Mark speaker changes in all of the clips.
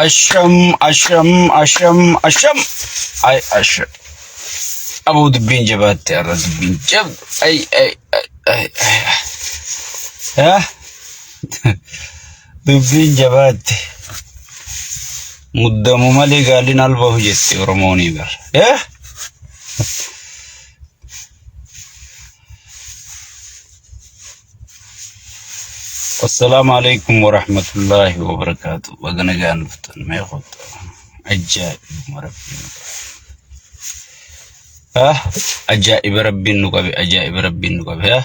Speaker 1: Asham, asham, asham, asham. Ay, asham. Aboo dubbiin jabaatte har'a dubbiin jabdu. Ay, ay, ay, ay, ay. Ah, dubbiin jabaatte. Muddamu malee gaalliin albahu jette Oromoonii bara. Eh? Assalaamu alaikum warahmatullaahi wabarakaatu. Baga nagaan dhuftan mee kottu. Ajaa'ibuma rabbiin nu qabe. Ah, ajaa'iba rabbiin nu qabe, ajaa'iba rabbiin nu qabe. Ah.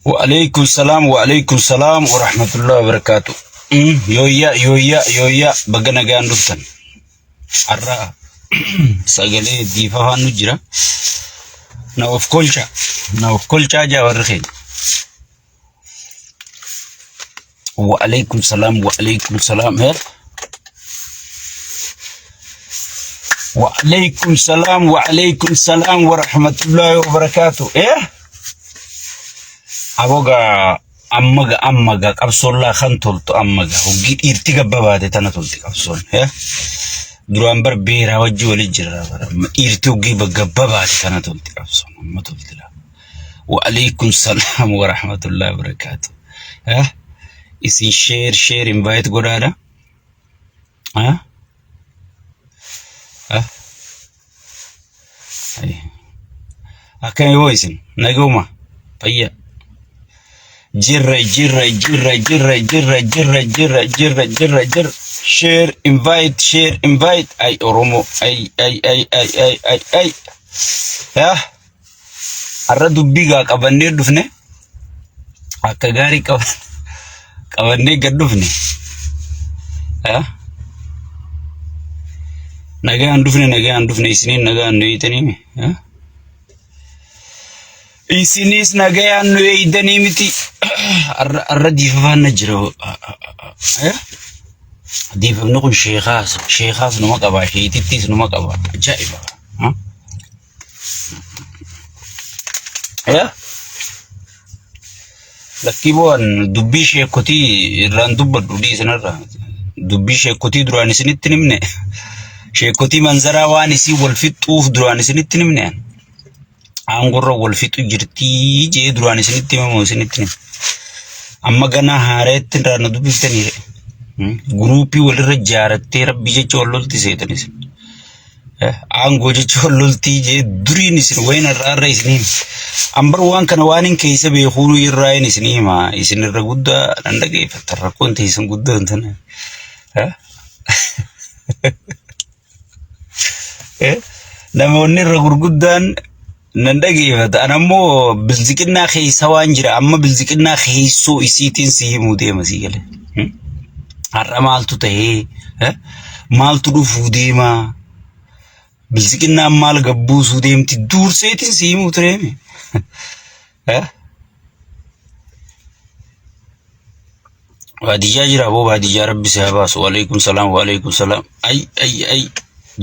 Speaker 1: Wa'alaikum salaam, wa'alaikum salaam warahmatullaahi wabarakaatu. Yooyyaa, yooyyaa, yooyyaa baga nagaan dhuftan. Har'a sagalee diifafaan nu jira. Na of kolcha. Na of kolchaa jaa warri keenya. Wa'alaikum salaam wa'alaikum salaam. He? Wa'alaikum salaam wa'alaikum salaam wa rahmatullahi wa barakaatu. Eh? Abogaa Amma ga amma ga qabsoon laa kan toltu amma ga hoggii dhiirti gabba baate tana tolti qabsoon. Eh? Duraan bar beeraa wajji wali jira bara amma dhiirti hoggii gabba baate tana tolti qabsoon amma tolti laa. Wa'alaikum salaam wa rahmatullahi wa barakaatu. Eh? Isin share share invite godhaadha. Eh? Eh? Akkami hoo isin naguma fayya jirra jirra jirra jirra jirra jirra jirra jirra jirra jirra share invite share invite ay oromo ay ay ay ay ay ay ay yaa har'a dubbii gaa qabannee dhufne akka gaarii qabannee gad dhufne yaa nagaan dhufne nagaan dhufne isiniin nagaan nu eeytanii isinis nagayaan nu eeydanii miti har'a diifafaan na jira diifamni kun sheekaas sheekaas numa qaba sheetittiis numa qaba ajaa'iba Yaa lakkii bu'aan dubbii sheekotii irraan dubbadhu dhiisanirra dubbii sheekotii duraan isinitti hin himne sheekotii manzaraa waan isii wal fixxuuf duraan isinitti hin himne aangorra wal fixu jirtii jee duraan isinitti himamu isinitti hin himne amma ganaa haareetti irraa na dubbiftanii guruupii walirra jaarattee rabbi jecha wal lolti seetanis. Aangoo jechuun loltii jee duriin isin wayin irraa irra isin hima. Ambar waan kana waan hin keessa beekuu irraa hin isin hima. Isin irra guddaa nan dhageeffatan rakkoon teessan guddaa hin tana. Namoonni irra gurguddaan nan dhageeffata. An ammoo bilziqinnaa keessa waan jira. Amma bilziqinnaa keessoo isiitiin si himuu deema sii galee. Har'a maaltu ta'ee? Maaltu dhufuu deema? Bilziqinnaan maal gabbuusuu deemti? Duurseetiin si himuu tureemi. Baadiyyaa jira boo baadiyyaa rabbi si haa baasu. Waalaikum salaam waalaikum salaam. Ay ay ay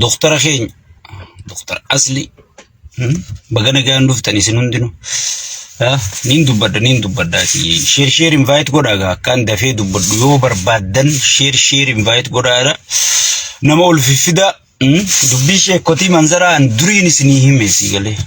Speaker 1: doktara keenya doktara asli baga nagaan dhuftan isin hundinuu. Niin dubbadha niin dubbadha share share invite godhaa gaa akkaan dafee dubbadhu yoo barbaaddan share share invite godhaadha. Nama ol fiffidaa dubbii sheekotii manzaraan duriin isinii hime sii galee.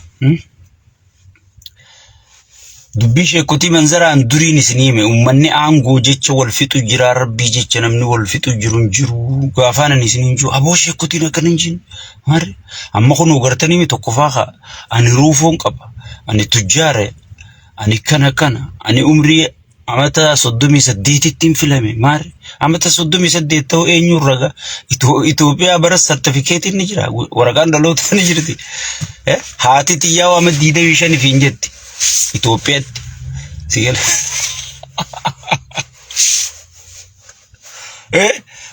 Speaker 1: Dubbii sheekotii manzaraan duriin isinii hime uummanni aangoo jecha wal fixu jira rabbii jecha namni wal fixu jiru hin jiru gaafaan ani isin hin jiru aboo sheekotiin akkana hin jiru maarri amma kun gartanii mi tokkoffaa kaa ani ruufoon qaba ani tujjaara ani kana kana ani umrii Amata 38tti hin filame maarre amata 38 ta'uu eenyuun ragaa Itoophiyaa bara sartifikeetiin ni jira waraqaan dhalootaa ni jirti. Haati xiyyaa waama 25 fi hin jetti Itoophiyaatti. Si gala.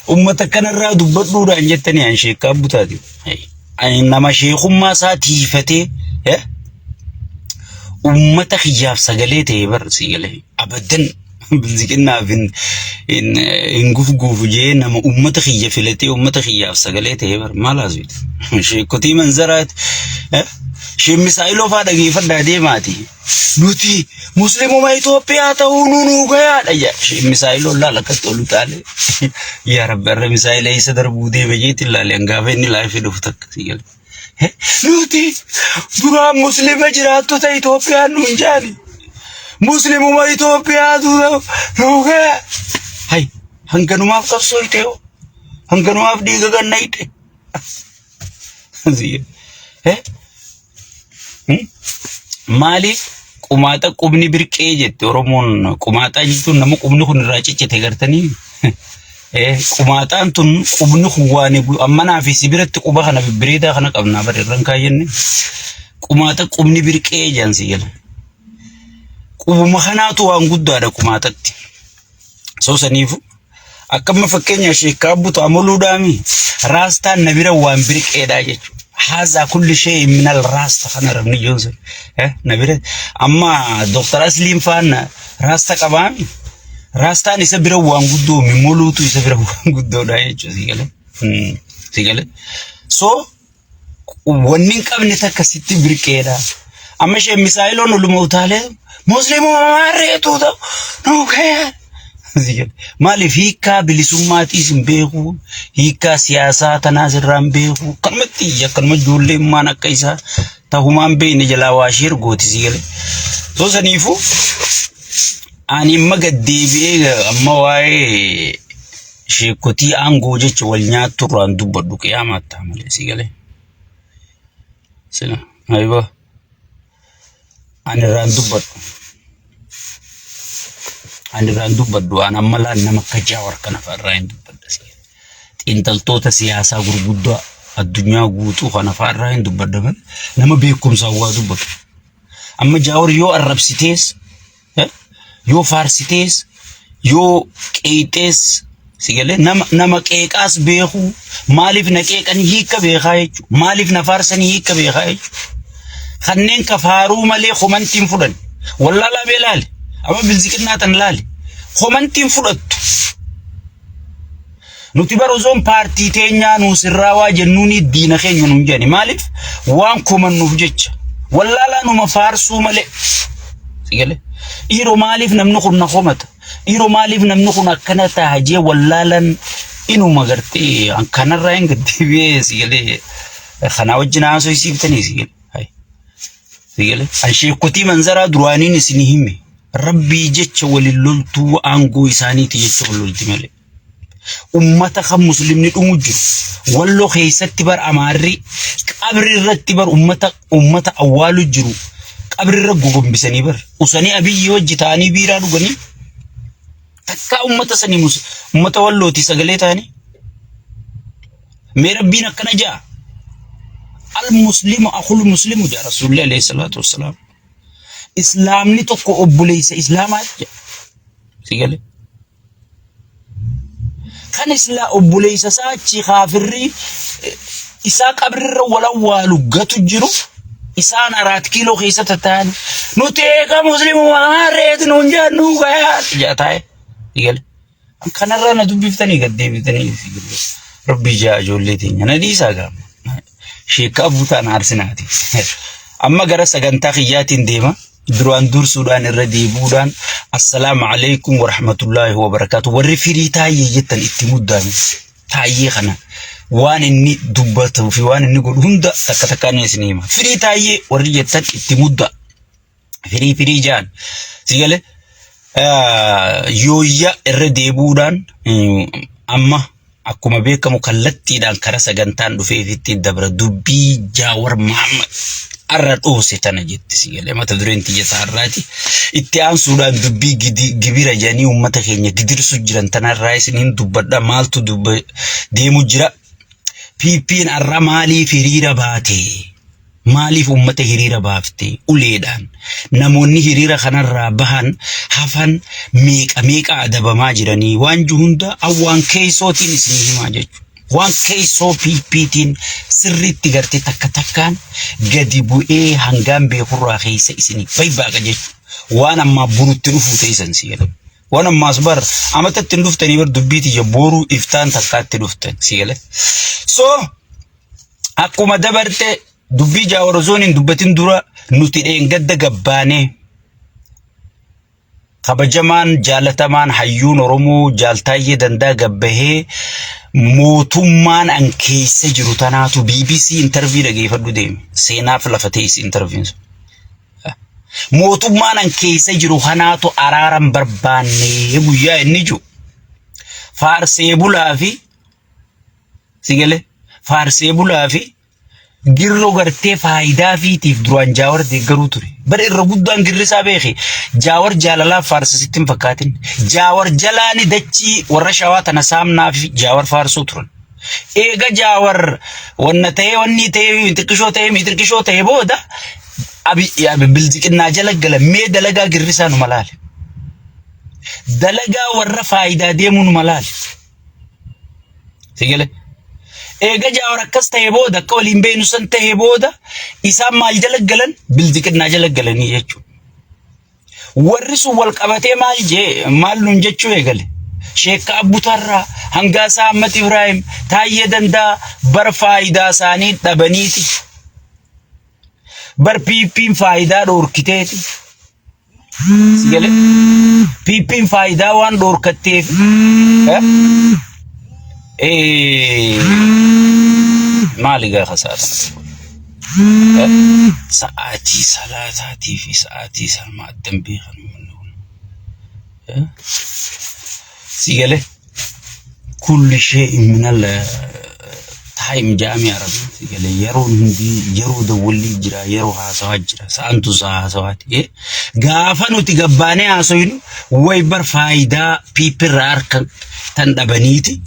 Speaker 1: Ummata kanarraa dubbadhuudhaan jettanii an sheekkaa butaati. Ani nama sheekummaa isaa tiifatee ummata kiyyaaf sagalee ta'e bar si galee abadan bilziqinnaaf hin gufguufu jee nama ummata kiyya filatee ummata kiyyaaf sagalee ta'e bar maal haasofta? Sheekotii manzaraati. Isheen misaa'iloo faa dhageeffadhaa deemaati. Nuti muslimuma Itoophiyaa ta'uu nu nuu gayaadha jedha. Isheen misaa'iloo laal akkatti ol utaalee. Yaa Rabbi har'a misaa'ila eessa darbuu deema jeetti ilaale gaafa inni laayifii dhufu takka si gala. Nuti duraan muslima jiraattota Itoophiyaa nuun jaani. Muslimuma Itoophiyaatu nuu gaya. Hay hanganumaaf qabsoo itee hoo? Hanganumaaf dhiiga ganna ite. Maaliif qumaaxa qubni birqee jette Oromoon qumaaxaa jechuun nama qubni kun irraa ciccite gartanii qumaaxaan tun qubni kun waan ammanaa fi sibiratti quba kana bibbireedaa kana qabnaa bara irran kaayyenne qumaaxa qubni birqee jedhan si jala. Qubuma kanaatu waan guddaadha qumaaxatti. Soo saniifu akkamma fakkeenya sheekkaa butu amoluudhaami raastaan na bira waan birqeedhaa jechuudha. Haazaa kulli shee minal raasta kana rabni joonsa na bira amma Dr. Asliin faana raasta qabaami. Raastaan isa bira waan guddoo moluutu isa bira waan guddoodha jechuudha si galee. Si galee. So wanni hin qabne takka sitti birqeedha. Amma isheen misaayiloon oluma utaalee musliimuma maarreetu ta'u nuu ka'ee. Maaliif hiikkaa bilisummaatiis hin beeku, hiikkaa siyaasaa tanaas irraa hin beeku. Akkanumatti iyya akkanuma ijoolleemmaan akka isaa tahumaan beekne jalaa waa ishee ergooti si galee. Soo saniifuu ani amma gad deebi'ee amma waa'ee Sheekkotii aangoo jecha wal nyaattu irraan dubbadhu qiyaamaatti ta'a malee si galee. Sila aywa ani irraan dubbadhu. Ani irraan dubbadhu waan amma laan nama akka Jaawar kana fa'a irraa hin dubbadha si galee. Xiinxaltoota siyaasaa gurguddaa addunyaa guutuu kana fa'a irraa hin dubbadha malee nama beekumsaan waa dubbatu. Amma Jaawar yoo arrabsitees Yoo faarsitees yoo qeeyxees si galee nama nama qeeqaas beeku maaliif na qeeqanii hiika beekaa jechuudha. Maaliif na faarsanii hiika beekaa jechuudha. Kanneen ka faaruu malee komantiin fudhan. Wallaalaa mee laali. Amma bilziqinnaa tan laali. Komantiin fudhattu. Nuti bar osoon paartii teenyaa nuu sirraawaa jennuuni diina keenya nuun jedhani. Maaliif? Waan komannuuf jecha. Wallaalaa numa faarsuu malee. Si galee? Dhiiroo maaliif namni kun na komata? Dhiiroo maaliif namni kun akkana ta'a jee wallaalaan inuma gartee kanarraa hin gaddeebi'ee si galee kanaa wajjin haasofsiiftanii si galee. Si galee? An sheekotii manzaraa duraaniin isin hime. Rabbii jecha walin loltuu aangoo isaaniiti jecha wal lolti malee. Ummata kan muslimni dhumu jiru. Walloo keessatti bar amaarri qabri irratti bar ummata ummata awwaalu jiru. Qabri irra gogombisanii bar. Usanii abiyyi wajji ta'anii biiraa dhuganii. Takkaa ummata sanii ummata wallooti sagalee ta'anii. Mee rabbiin akkana ja'a. Al muslimu akul muslimu ja'a Rasuulli alayhi salaatu wassalaam. Islaamni tokko obboleessa islaamaa jedha. Si galee? Kan islaa obboleessa isaa achi kaafirri isaa qabrirra wal awwaalu gatu jiru isaan araat kiiloo keessa tattaa'an nuti eega musliimuma reeti nuun jennu gayaa jedha taa'e. Si galee? Kanarraa na dubbiftanii gad deebitanii rabbii jaa ijoollee teenya na dhiisaa gaama. Sheekka abuutaan aarsinaati. Amma gara sagantaa kiyyaatiin deema. Duraan dursuudhaan irra deebi'uudhaan assalaamu alaikum warahmatullaahi wabarakaatu. Warri firii taayyee jettan itti muddaame. Taayyee kana waan inni dubbatuu fi waan inni godhu hunda takka takkaan isin hima. Firii taayyee warri jettan itti muddaa. Firii firii jaan. Si galee yooyya irra deebi'uudhaan amma akkuma beekamu kallattiidhaan kara sagantaan dhufeefitti dabra dubbii Jaawar Muhammad arra dhoose tana jetti si galee mata dureen tiyya ta'arraati. Itti aansuudhaan dubbii gibira jedhanii uummata keenya gidirsu jiran tanarraa isiniin dubbadha maaltu deemu jira. PPn arra maaliif hiriira baate? Maaliif uummata hiriira baafte? Uleedhaan. Namoonni hiriira kanarraa bahan hafan meeqa meeqa adabamaa jiranii waan jiru hunda waan keessootiin isinii himaa jechuudha. Waan keessoo PPtiin sirriitti gartee takka takkaan gadi bu'ee hangaan beekurraa keessa isinii baybaaqa jechuudha. Waan ammaa burutti dhufuu teessan si galee. Waan ammaas bar amatatti hin dhuftanii bar dubbii tiyya boruu iftaan takkaatti dhuftan si galee. So akkuma dabarte Dubbii Jaawar osoo hin dubbatin dura nuti dheengadda gabbaanee kabajamaan jaalatamaan hayyuun Oromoo Jaal Taayyee Dandaa gabbahee mootummaan an keessa jiru tanaatu BBC interview dhageeffadhu deemi. Seenaaf lafa teessi interview'n sun. Mootummaan an keessa jiru kanaatu araaran barbaanne guyyaa inni jiru. Faarsee bulaa fi si galee faarsee bulaa fi girroo gartee faayidaa fiitiif duraan Jaawar deeggaruu ture. Bara irra guddaan girri isaa beeke Jaawar jaalalaaf faarsa sitti hin fakkaatin. Jaawar jalaani dachii warra shawaa tana saamnaa fi Jaawar faarsuu turan. Eega Jaawar wanna ta'ee wanni ta'ee mitirqishoo ta'ee mitirqishoo ta'ee booda abi bilxiqinnaa jala gala mee dalagaa girri isaa numa laale. Dalagaa warra faayidaa deemuu numa laale. Si galee? Eega Jaawar akkas ta'e booda akka waliin beeknu san ta'e booda isaan maal jala galan bilxiqinnaa jala galanii jechuudha. Warri sun wal qabatee maal jee maal nuun jechuu eegale. Sheekka Abbutarraa Hangaasaa Ahmad Ibrahim Taayyee Dandaa bar faayidaa isaanii dhabaniiti. Bar PP'n faayidaa dhoorkiteeti. Si galee? PP'n faayidaa waan dhoorkatteef maali gaafa sa'a kana? Sa'aatii salaataatii fi sa'aatii salmaa addan beekan uummanni kun. Si galee? Kulli shay'in minal time jaamii arabii si galee yeroon hundi yeroo dawwallii jira yeroo haasawaa jira sa'antu sa'a haasawaati. Gaafa nuti gabbaanee haasawinu way bar faayidaa piipirraa harka tan dhabaniiti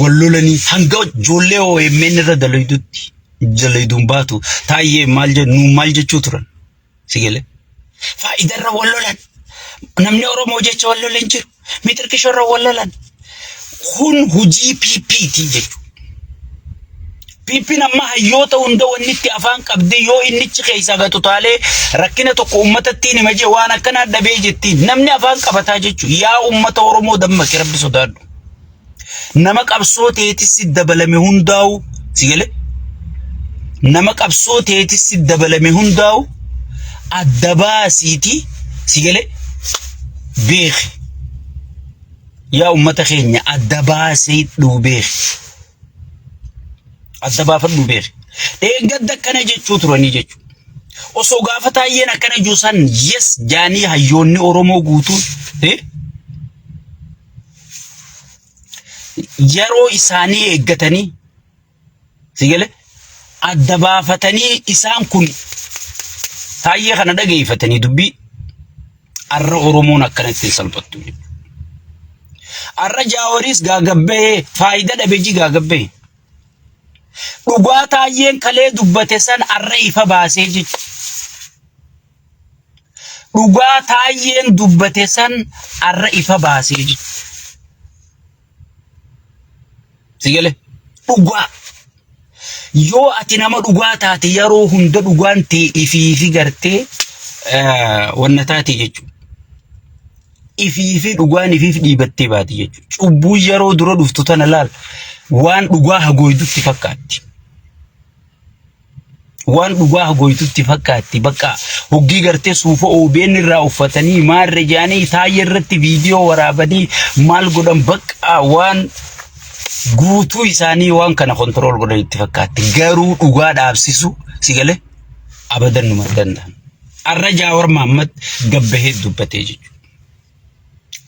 Speaker 1: wal lolanii hanga ijoollee OMN irra dalaydutti dalayduun baatu taayyee maal jennu maal jechuu turan. Si galee? Faayidarra wal lolan. Namni Oromoo jecha wal lolan jiru. Mixirqishorra wal lolan. Kun hojii PPT jechuudha. PP'n amma hayyoota hunda wanni itti afaan qabdee yoo innichi keessaa gatu taalee rakkina tokko uummatatti hin hima jee waan akkanaa dhabee jettiin namni afaan qabataa jechuudha. Yaa uummata Oromoo dammaqi rabbi sodaadhu. Nama qabsoo teetis dabalame hundaa'u si galee nama qabsoo teetis dabalame hundaa'u adda baasiiti si galee beeki. Yaa uummata keenya adda baasee dhuu beeki. Adda baafadhuu beeki. Dheengadda akkana jechuu turanii jechuudha. Osoo gaafa taayyeen akkana jiru san yes jaanii hayyoonni Oromoo guutuun yeroo isaanii eeggatanii si gale adda baafatanii isaan kun taayyee kana dhageeffatanii dubbii arra Oromoon akkanatti hin salphattu. Arra Jaawariis gaagabbee faayidaa dhabe ji gaagabbee. Dhugaa taayyeen kalee dubbate san arra ifa baasee jechuudha. Dhugaa Taayyeen dubbate san arra ifa baasee jechuudha. Si gale? Dhugaa. Yoo ati nama dhugaa taate yeroo hunda dhugaan tee ifiifi gartee wanna taate jechuudha. Ifiifi dhugaan ifiif dhiibattee baati jechuudha. Cubbuun yeroo dura dhuftu tana laal waan dhugaa hagooydutti fakkaatti. Waan dhugaa hagooytutti fakkaatti bakka hoggii gartee suufa OBN irraa uffatanii maarre jedhanii taayee irratti viidiyoo waraabanii maal godhan bakka waan guutuu isaanii waan kana kontirool godhan itti fakkaatti garuu dhugaa dhaabsisu si galee abadan numa hin danda'an. Arra Jaawar Mahaammad gabbahee dubbatee jechuudha.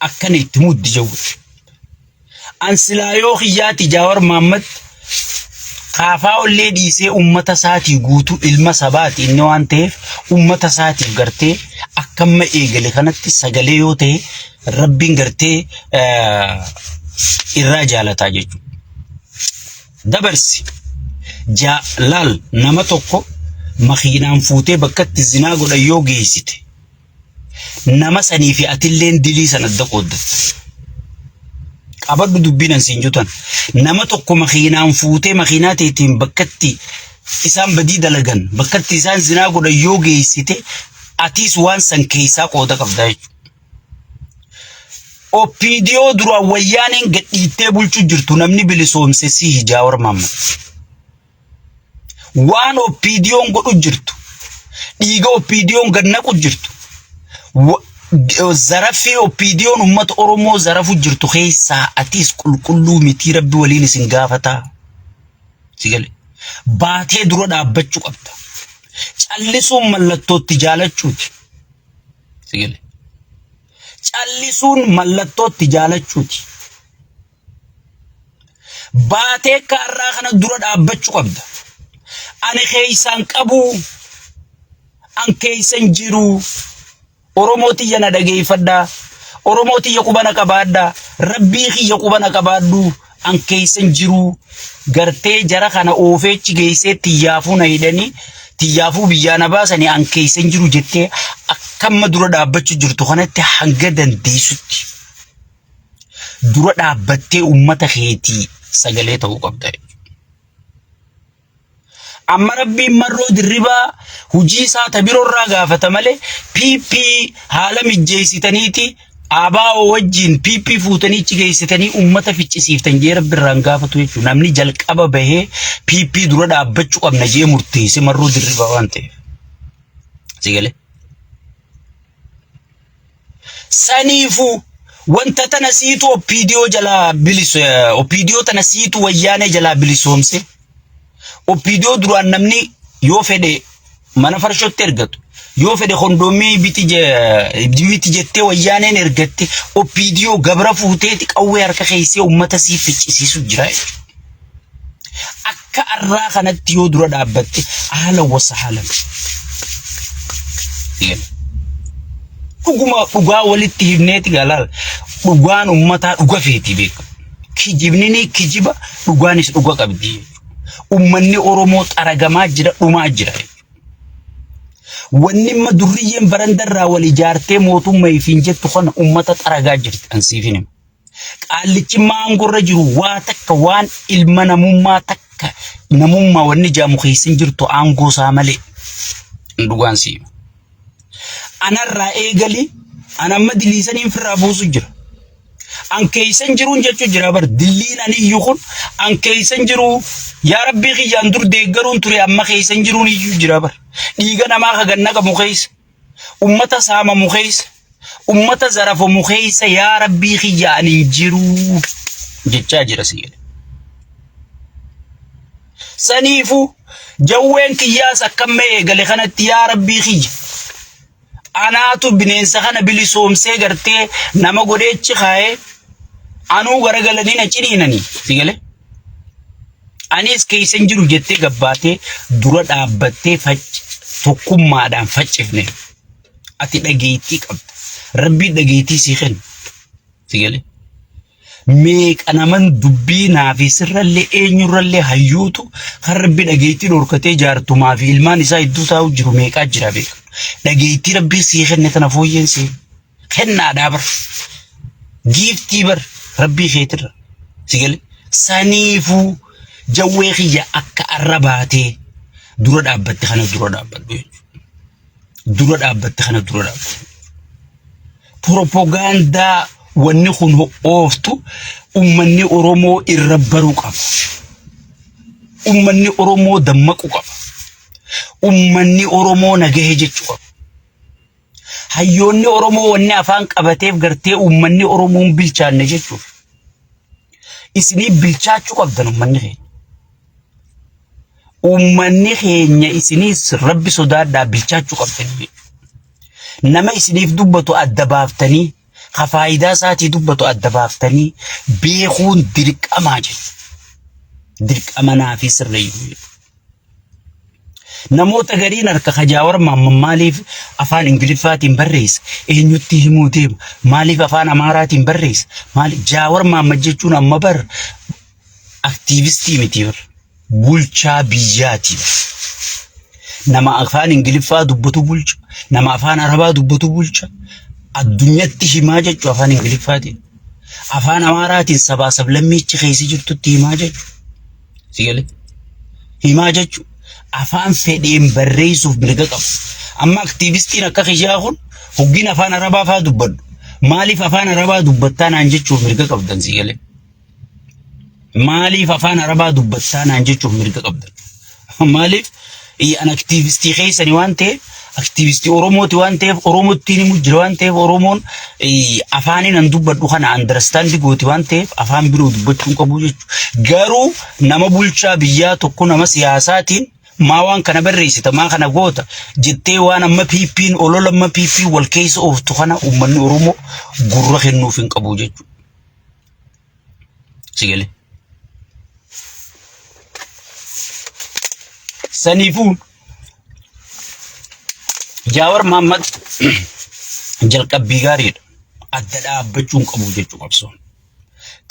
Speaker 1: Akkana itti muddi jawwe. An silaa yoo kiyyaati Jaawar Mahaammad kaafaa ollee dhiisee ummata isaatii guutuu ilma sabaati inni waan ta'eef ummata isaatiif gartee akka amma eegale kanatti sagalee yoo ta'e rabbiin gartee irraa jaalataa jechuudha. Dabarsi laal nama tokko makiinaan fuutee bakkatti zinaa godhan yoo geessite nama sanii fi atilleen dilii san adda qooddatta. Qabadhu dubbiin an siin jutan. Nama tokko makiinaan fuutee makiinaa teetiin bakkatti isaan badii dalagan bakkatti isaan zinaa godhan yoo geessite atiis waan san keessaa qooda qabdaa jechuudha. OPDO duraan wayyaaneen gadhiittee bulchuu jirtu namni bilisoomse sihi Jaawar Mahaammad. Waan OPDOn godhu jirtu, dhiiga OPDOn gad naqu jirtu, zaraffii OPDOn uummata Oromoo zarafu jirtu keessaa atis qulqulluu mitii rabbi waliin isin gaafataa. Si gale. Baatee dura dhaabbachuu qabda. Callisuun mallattootti jaalachuuti. Si gale. Callisuun mallattootti jaalachuuti. Baatee akka har'aa kana dura dhaabbachuu qabda. Ani keessaan qabu, an keessan jiru. Oromoo tiyya na dhageeffadhaa. Oromoo tiyya quba na qabaadhaa. Rabbii kiyya quba na qabaadhu. An keessan jiru. Gartee jara kana oofeechi geessee tiyyaafuu na hidhanii tiyyaafuu biyyaa na baasanii an keessan jiru jettee akkamma dura dhaabbachuu jirtu kanatti hanga dandeessutti dura dhaabbattee uummata keetii sagalee ta'uu qabda. Amma Rabbiin Marroo Dirribaa hujii isaa ta biroo irraa gaafata malee PP haala mijjeessitaniiti ABO wajjin PP fuutanii achi geessitanii uummata ficcisiiftan jee Rabbi irraa hin gaafatu jechuudha. Namni jalqaba bahee PP dura dhaabbachuu qabna jee murteesse Marroo Dirribaa waan ta'eef. Si galee? Saniifuu wanta tana siitu OPDO jalaa bilis OPDO tana siitu wayyaanee jalaa bilisoomse. OPDO duraan namni yoo fedhe mana farshootti ergatu yoo fedhe kondoomii biti jettee wayyaaneen ergatte OPDO gabra fuuteeti qawwee harka keessee uummata sii ficcisiisu jira jechuudha. Akka arraa kanatti yoo dura dhaabbatte haala wasa haalan. Dhuguma dhugaa walitti himneeti galaal dhugaan ummataa dhuga feeti beeka. Kijibni ni kijiba dhugaanis dhuga qabdi. Ummanni Oromoo xaragamaa jira dhumaa jira. Wanni amma durriyyeen barandarraa wal ijaartee mootummaa ifiin jettu kana ummata xaragaa jirti ansiifin hima. Qaallichi maangorra jiru waa takka waan ilma namummaa takka namummaa wanni jaamu keessa hin jirtu aangoo isaa malee. Dhugaan si hima. Anarraa eegali an amma diliisaniin firraa buusu jira. An keessa hin jiruun jechuu jira bar dilliin ani iyyuu kun an keessa hin jiru yaa rabbii kiyyaan dur deeggaruun ture amma keessa hin jiruun iyyuu jira bar. Dhiiga namaa ka ganna qabu keessa. Ummata saamamu keessa, ummata zarafamu keessa yaa rabbii kiyya ani hin jiru jechaa jira si jedhe. Saniifuu jawween kiyyaas akkamma eegale kanatti yaa rabbii kiyya anaatu bineensa kana bilisoomsee gartee nama godheechi kaa'ee anuu garagalanii na ciniinanii si galee. Anis keessa hin jiru jettee gabbaatee dura dhaabbattee tokkummaadhaan faccifne. Ati dhageettii qabda. Rabbiin dhageettii sii kenna. Si galee? Meeqa naman dubbii naa fi sirrallee eenyurrallee hayyuutu kan rabbi dhageettii dhorkatee jaartumaa fi ilmaan isaa hedduu taa'u jiru meeqaa jira beeka. Dhageettii rabbii sii kenne tana fooyyeen sii. Kennaadhaa bar. Giiftii bar rabbii keetirra. Si galee saniifuu jawwee kiyya akka arra baatee dura dhaabbatte kana dura dhaabbadhu jechuudha. Dura dhaabbatte kana dura dhaabbadhu. Propagaandaa wanni kun ooftu ummanni Oromoo irra baruu qaba. Ummanni Oromoo dammaquu qaba. Ummanni Oromoo nagahe jechuu qaba. Hayyoonni Oromoo wanni afaan qabateef gartee uummanni Oromoo hin bilchaanne jechuuf. Isinii bilchaachuu qabdan uummanni keenya. Uummanni keenya isiniis rabbi sodaadhaa bilchaachuu qabdan. Nama isiniif dubbatu adda baaftanii ka faayidaa isaatii dubbatu adda baaftanii beekuun dirqamaa jechuudha. Dirqama naafii sirreeyyuu. Namoota gariin harka ka Jaawar Mahammad maaliif afaan Ingiliffaatiin barreessa? Eenyutti himuu deema? Maaliif afaan Amaaraatiin barreessa? Maaliif Jaawar Mahammad jechuun amma bar aktiivistii miti bar bulchaa biyyaati bar. Nama afaan Ingiliffaa dubbatu bulcha, nama afaan Arabaa dubbatu bulcha, addunyatti himaa jechuu afaan Ingiliffaatiin. Afaan Amaaraatiin sabaa sablammiichi keessa jirtutti himaa jechuu. Si galee? Himaa jechuun afaan fedheen barreessuuf mirga qaba. Amma aktiivistiin akka kiyyaa kun hoggiin afaan Arabaa faa dubbadhu. Maaliif afaan Arabaa dubbattaa naan jechuuf mirga qabdan si galee? Maaliif afaan Arabaa dubbattaa naan jechuuf mirga qabdan? Maaliif an aktiivistii keessani waan ta'eef aktiivistii Oromooti waan ta'eef Oromottiin himu jira waan ta'eef Oromoon afaaniin an dubbadhu kana understand gooti waan ta'eef afaan biroo dubbachuu hin qabu jechuudha. Garuu nama bulchaa biyyaa tokko nama siyaasaatiin maa waan kana barreessita maa kana goota jettee waan amma PP'n olola amma PP wal keessa ooftu kana uummanni Oromoo gurra kennuuf hin qabu jechuudha. Si galee. Saniifuu Jaawar Mahaammad jalqabbii gaariidha. Adda dhaabbachuu hin qabu jechuu qabsoon.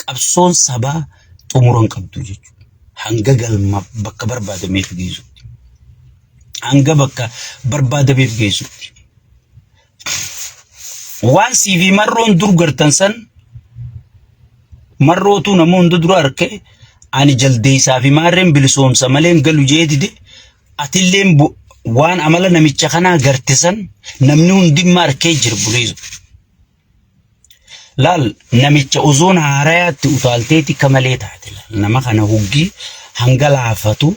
Speaker 1: Qabsoon sabaa xumura hin qabdu jechuudha. Hanga galma bakka barbaadameef geessutti. Hanga bakka barbaadameef geessutti. Waan sii fi marroon dur gartan san marrootuu nama hunda dura arke ani jaldeessaa fi maarreen bilisoomsa malee hin galu jee dide atilleen waan amala namicha kanaa garte san namni hundimma arkee jira buleessu. Laal namicha ozoon haarayaatti utaalteeti akka malee taate laal nama kana huggii hanga laafatu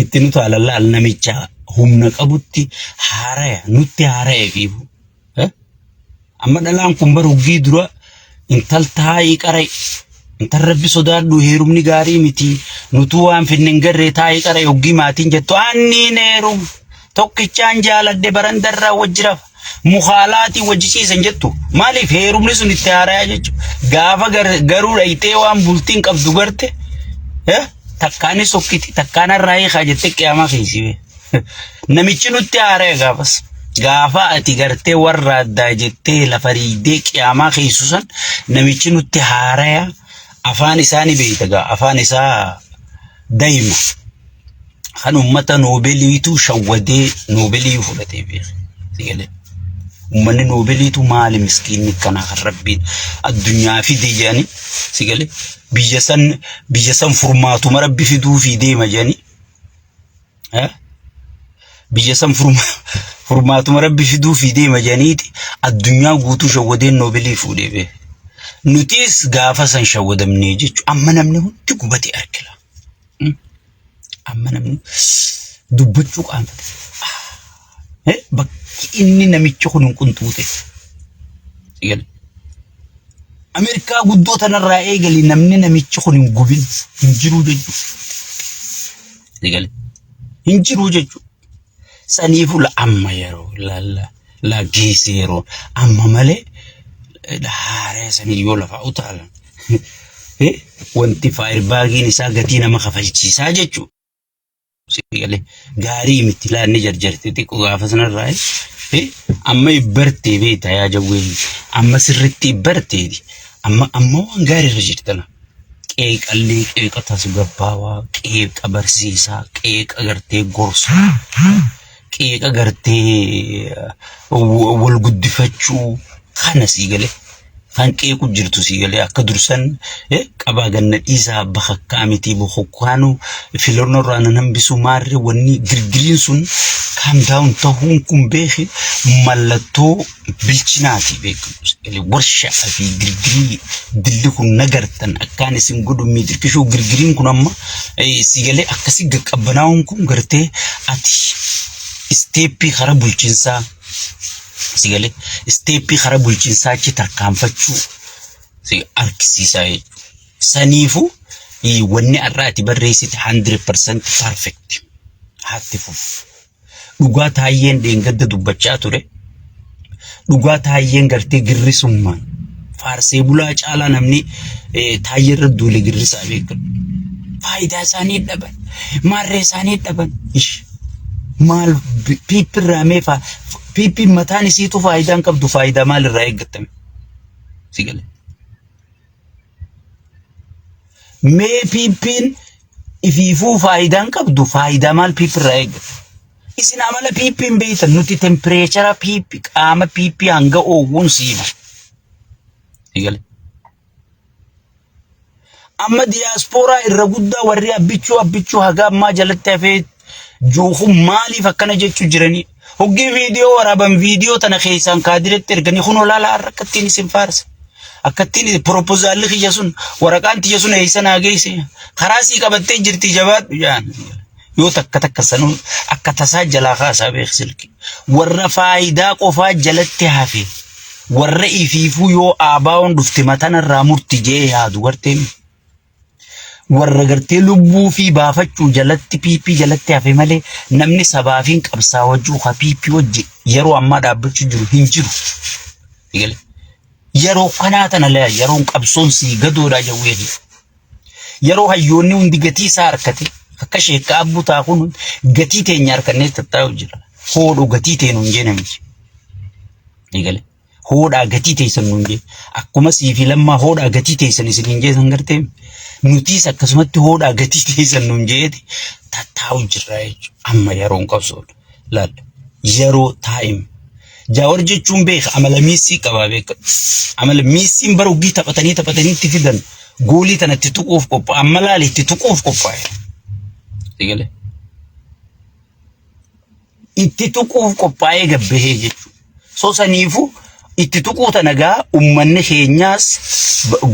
Speaker 1: itti nu taala laal namicha humna qabutti haaraya nutti haaraya fiifu. Amma dhalaan kun bar huggii dura intal taa'ii qarai intal rabbi sodaadhu heerumni gaarii miti nutuu waan finne hin garree taa'ii qarai huggii maatiin jettu anniin heerum tokkichaan jaaladhe barandarraa wajji rafa mukaalaatii wajji ciisan jettu maaliif heerumni sun itti haarayaa jechuudha gaafa garuu dhayxee waan bultiin qabdu garte takkaanis sokkiti takkaan harraa hiikaa jettee qiyaamaa keessi bee namichi nutti haaraya gaafas gaafa ati gartee warra addaa jettee lafa riidee qiyaamaa keessu san namichi nutti haaraya afaan isaa ni beeyta gaa afaan isaa dayma kan ummata noobeliitu shawwadee noobelii fudhatee beeke. Sigalee. Ummanni noobeliitu maali miskiinni kanaa kan rabbiin addunyaa fide jedhanii sigalee biyya san furmaatuma rabbi fiduu fi deema jedhanii biyya san furmaatuma rabbi fiduu fi deema jedhaniiti addunyaa guutuu shawwadeen noobelii fuudhee beeke. Nutis gaafa san shawwadamnee jechuudha. Amma namni hundi gubate argina. Amma namni dubbachuu qaanfate. Bakki inni namichi kun hin qunxuute. Ameerikaa guddoo tanarraa eegali namni namichi kun hin gubin hin jiruu jechuudha. Hin jiruu jechuudha. Saniifuu la amma yeroo la la la geesse yeroo amma malee haaraya sanii yoo lafaa utaalan wanti faayir baagiin isaa gatii nama kafalchiisaa jechuudha. Sigalee gaarii miti laanni jarjarte xiqqoo gaafa sanarraa amma ibbartee beekta yaa jawwee amma sirriitti ibbarteeti amma amma waan gaarii irra jirtana. Qeeqallee qeeqa tasgabbaawaa, qeeqa barsiisaa, qeeqa gartee gorsaa, qeeqa gartee wal guddifachuu kana sii galee kan qeequ jirtu sii galee akka dursan qabaa ganna dhiisaa bakakkaa miti bokokkaanu filannoo irraa nan hambisu maarree wanni girgiriin sun kaam daawun ta'uun kun beeki mallattoo bilchinaati beekamu. Warshaa fi girgirii dilli kun nagartan akkaan isin godhu miidhagishuu girgiriin kun amma si galee akkasi qaqqabbanaa'uun kun gartee ati isteeppii karaa bulchiinsaa si galee isteeppii karaa bulchiinsaa achi tarkaanfachuu si argisiisaa jechuudha. Saniifuu wanni har'a ati barreessite 100% perfect haatti fufu. Dhugaa Taayyeen dheengadda dubbachaa ture. Dhugaa Taayyeen gartee girrisummaan faarsee bulaa caalaa namni Taayyee irra duule girrisaa beekamu. Faayidaa isaanii dhaban. Maarree isaanii dhaban. Ish. Maal piippi irraa mee piippiin mataan isiitu faayidaa hin qabdu faayidaa maal irraa eeggatame? Si galee. Mee piippiin ifiifuu faayidaa hin qabdu faayidaa maal piippi irraa eeggata? Isin amala piippii hin beektan nuti tempireechara piippi qaama piippii hanga oowwuun siima. Eegale. Amma diyaaspooraa irra guddaa warri abbichuu abbichuu haga ammaa jalatti hafee juuku maaliif akkana jechuu jiranii? Hoggii viidiyoo waraaban viidiyoo tana keessaan kaadiretti erganii kun olaala har'a akkattiin isin faarsa. Akkattiin propozaalli kiyya sun waraqaan tiyya sun eessa naa geesse karaa sii qabattee jirti jabaadhu jaan. Yoo takka takka sanuu akka tasaa jalaa kaasaa beek silki. Warra faayidaa qofaa jalatti hafe warra ifiifuu yoo aabaa'oon dhufte matanarraa murti jee yaadu gartee warra gartee lubbuu fi baafachuu jalatti PP jalatti hafe malee namni sabaafiin qabsaawachuu ka PP wajji yeroo ammaa dhaabbachuu jiru hin jiru. Eegale. Yeroo kanaa tana laa yeroon qabsoon sii gadoodhaa jawwee fi yeroo hayyoonni hundi gatii isaa harkate akka sheekka abbuu taakun gatii teenya harkannee tattaa'u jira. Hoodhu gatii teenu hin jee namichi. Eegale. Hoodhaa gatii teessan nuun jee. Akkuma sii fi lammaa hoodhaa gatii teessan isiniin jee san gartee nutiis akkasumatti hoodhaa gatii teessan nuun jeeti tattaa'u jirra jechuudha. Amma yeroon qabsoodha. Laal yeroo taa'im. Jaawar jechuun beeka amala miissii qabaa beeka. Amala miissiin bara uggii taphatanii taphatanii itti fidan goolii tana itti tuquuf qophaa'a. Amma laali itti tuquuf qophaa'e. Eegale. Itti tuquuf qophaa'ee gabbahee jechuudha. So saniifu itti tuquu tana gaa ummanni keenyaas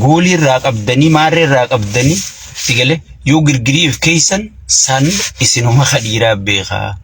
Speaker 1: goolii irraa qabdanii maarree irraa qabdanii si galee yoo girgiriif keessan san isinuma kadhiiraa beekaa.